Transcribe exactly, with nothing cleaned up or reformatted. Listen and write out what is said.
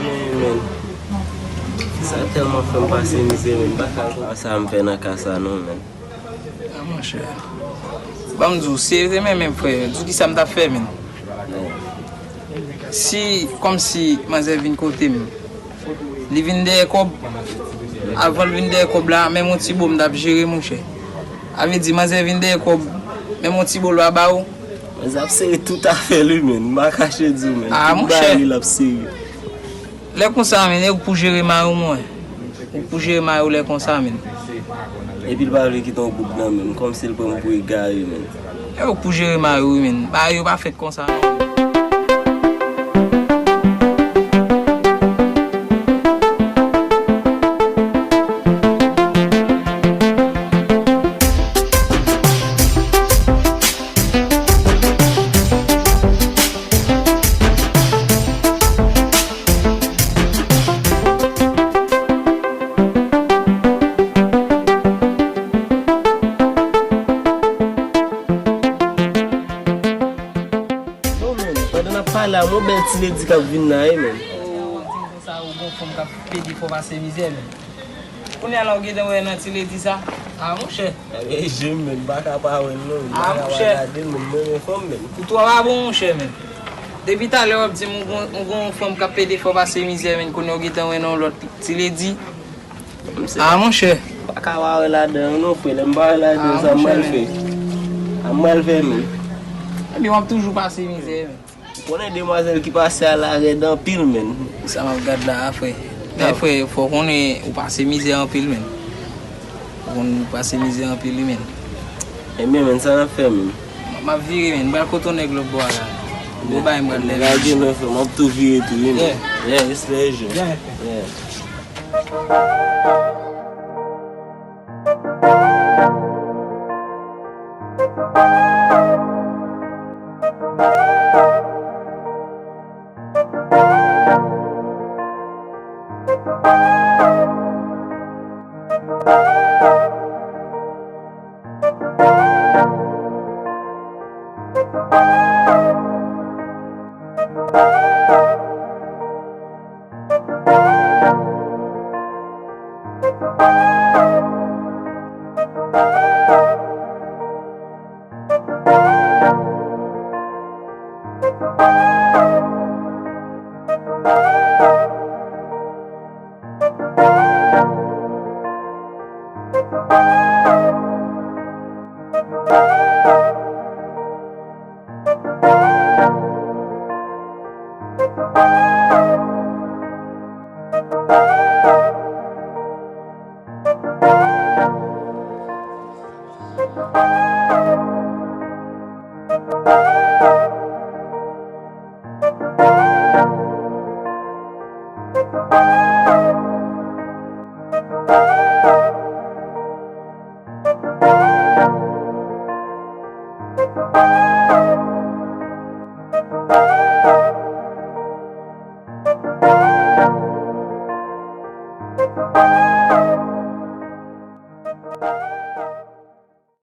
Byen, men. Sa tèlman fè m pase mizè, men. M pa ka konprann sa m fè nan ka sa, non, men. Ah, monchè. Ban m di w, si te renmen, men, frè, di w kisa m t ap fè, men. Si, kòmsi, manzè vin kote m, li vin dèyè kòb, avan l vin dèyè kòb la, menm yon ti bo m t ap jere, monchè. A vle di, manzè vin dèyè kòb, menm yon ti bo l pa ba ou. Manzè ap sere tout afè l, wi, men. M pa kache di w, men. Ah, tout bagay li l ap sere. Lè konsa, men, e ou k pou jere mari w, mwen. Ou k pou jere mari w lè konsa, men. Epi l pa vle kite yon goud nan men m, kòmsi l pran m pou egare, men. E ou k pou jere mari w, men. Bagay yo pa fèt konsa, non. Non, men, pandan n ap pale a, yon bèl ti ledi k ap vin la, wi, men. Oh, di m konsa, ou gon fanm k ap pede fè w pase mizè, men. Kounye a la, ou gentan wè nan ti ledi sa? Ah, monchè. Gade je m, men, m pa ka pa wè l, non. Ah, monchè. M pa ka pa gade l, men, m renmen fanm, men. Ou twò pa bon, monchè, men. Depi talè, w ap di m ou gon, ou gon fanm k ap pede fè w pase mizè, men, kounye a ou gentan wè nan yon lòt ti ledi. Ah, monchè. M pa ka pa wè ladan, non, frè. Lè m pa wè ladan, sa m pral fè? Sa m pral fè, men. Ebyen, w ap toujou pase mizè, men. Ou konnen demwazèl ki pase a la rèd anpil, men. Sa m ap gad la a, frè. Men, frè, fò w konnen ou pase mizè anpil, men. Ou konn pase mizè anpil, wi, men. Ebyen, men, sa n ap fè, men? M ap vire, men. M pral kote yon nèg lòt bò a la. Bon, bay m pral leve. Lage men, frè, m ap tou vire tou, wi, men. Yeah. Yeah, respè, je. Yeah. Yeah.